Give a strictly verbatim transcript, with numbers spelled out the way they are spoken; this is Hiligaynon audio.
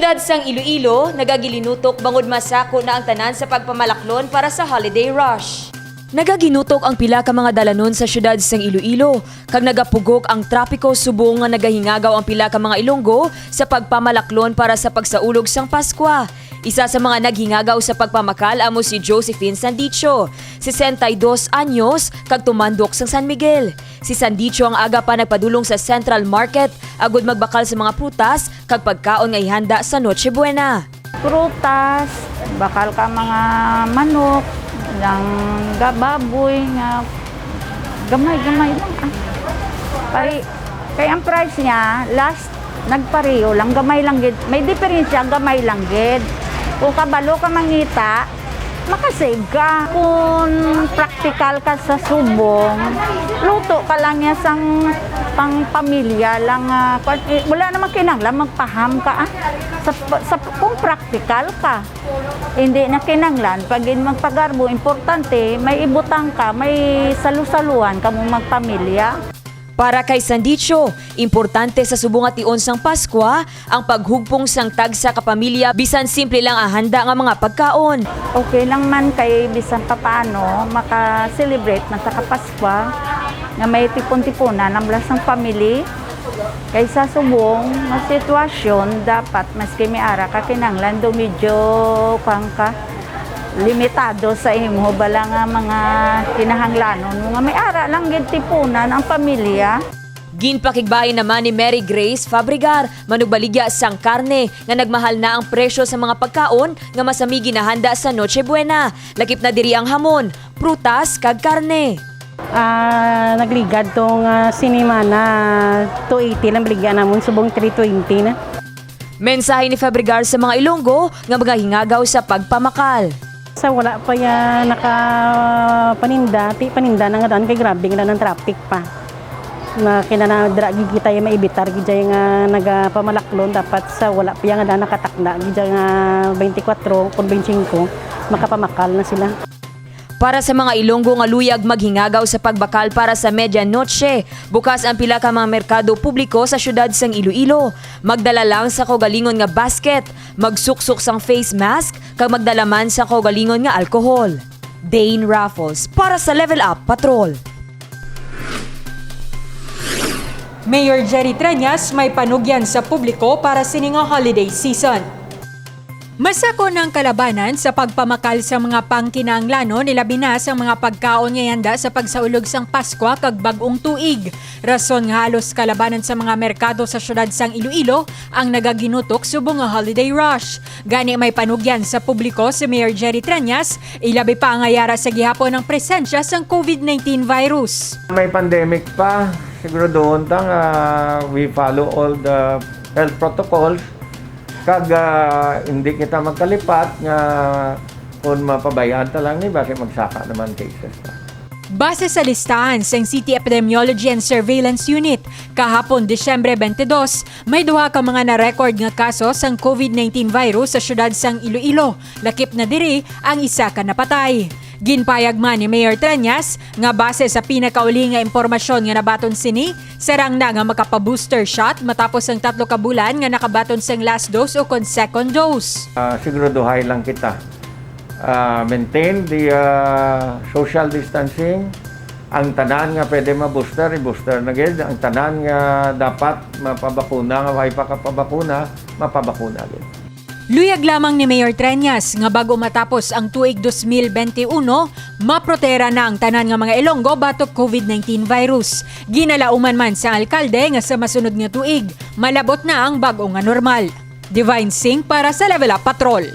Siyudad sang Iloilo, nagagilinutok bangod masako na ang tanan sa pagpamalaklon para sa holiday rush. Nagaginutok ang pila ka mga dalanon sa siyudad sang Iloilo, kag nagapugok ang trapiko subong nga nagahingagaw ang pila ka mga Ilonggo sa pagpamalaklon para sa pagsaulog sang Paskwa. Isa sa mga naghingagaw sa pagpamakal amo si Josephine Sandicho, sesenta y dos anyos, kag tumandok sang San Miguel. Si Sandicho ang aga pa nagpadulong sa Central Market agud magbakal sa mga prutas kag pagkaon nga ihanda sa Noche Buena. Prutas, bakal ka mga manok, ng ga-, baboy nga gamay-gamay lang, ah. Pari-, kay ang price niya, last, nagpareho lang, gamay lang gid. May diferensya, gamay lang gid. Kung kabalo ka mangita, makasave ka. Kung praktikal ka sa subong, luto ka lang niya sang pang pamilya lang, ah, kwan, eh, wala naman kinahanglan magpaham ka, ah. Sa, sa, kung praktikal ka, hindi na kinahanglan pag in-, magpagarbo, importante may ibutang ka, may salusaluhan ka mo magpamilya. Para kay Sandicho, importante sa subong nga tion sang Paskwa ang paghugpong sang tagsa ka pamilya, bisan simple lang ang handa nga mga pagkaon. Okay lang man kay bisan papaano maka-celebrate man sa Kapaskwa nga may tipon-tipunan ang bala sang family. Kay sa subong nga sitwasyon, dapat maski may ara ka, kinahanglan do medyo kuwan ka, limitado sa imo bala nga mga kinahanglanon mo, nga may ara lang gid tipunan ang pamilya. Ginpakigbahin naman ni Mary Grace Fabregar, manugbaligya sang karne, nga nagmahal na ang presyo sa mga pagkaon nga masami ginahanda sa Noche Buena. Lakip na diri ang hamon, prutas, kag karne. Ah, nagligad tong, ah, sinimana, two eighty lang baligya namon, subong three twenty na. Mensahe ni Fabregar sa mga Ilonggo nga magahingagaw sa pagpamakal. Sa wala pa ya nakapaninda, ti paninda na nga daan kay grabe nga daan ang traffic pa. Na kinana dira gid kita ya maibitar gid ya nga nagapamalaklon, dapat sa wala pa ya nga daan nakatakda gid ya nga twenty-four kon twenty-five makapamakal na sila. Para sa mga Ilonggo nga luyag maghingagaw sa pagbakal para sa Medianoche, bukas ang pila ka mga merkado publiko sa siyudad sang Iloilo. Magdala lang sa kaugalingon nga basket, magsuksok sang face mask, kag magdala man sa kaugalingon nga alcohol. Dane Raffles para sa Level Up Patrol. Mayor Jerry Treñas may panugyan sa publiko para sini nga holiday season. Masako na ang kalabanan sa pagpamakal sa mga pangkinahanglanon, ilabi na sa mga pagkaon nga ihanda sa pagsaulog sang Paskwa kag Bag-ong Tuig. Rason nga halos kalabanan sa mga merkado sa siyudad sang Iloilo ang nagaginutok subong nga holiday rush. Gani, may panugyan sa publiko si Mayor Jerry Treñas, ilabi pa nga yara sa gihapon ang presensya sang covid nineteen virus. May pandemic pa, siguro doon ta nga we follow all the health protocols. Kag, ah, hindi kita magkalipat nga kung mapabayaan ta lang ni, basi magsaka naman cases ta. Base sa listahan sang City Epidemiology and Surveillance Unit, kahapon, Disyembre twenty-two, may duha ka mga na-record nga kaso sang covid nineteen virus sa siyudad sang Iloilo. Lakip na diri ang isa ka napatay. Ginpayag man ni Mayor Treñas nga base sa pinakauli nga impormasyon nga nabaton sini, sarang na nga makapa-booster shot matapos ang tatlo ka bulan nga nakabaton sang last dose ukon second dose. Ah, siguraduhay lang kita. Ah, maintain the, ah, social distancing. Ang tanan nga pwede ma-booster, i-booster na gid. Ang tanan nga dapat mapabakuna, nga way pa kapabakuna, mapabakuna gid. Luyag lamang ni Mayor Treñas nga bag-o matapos ang tuig dos mil benti uno, maprotera na ang tanan nga mga Ilonggo batok covid nineteen virus. Ginalauman man sang alkalde nga sa masunod nga tuig, malabot na ang bag-o nga normal. Divine Singh para sa Level Up Patrol.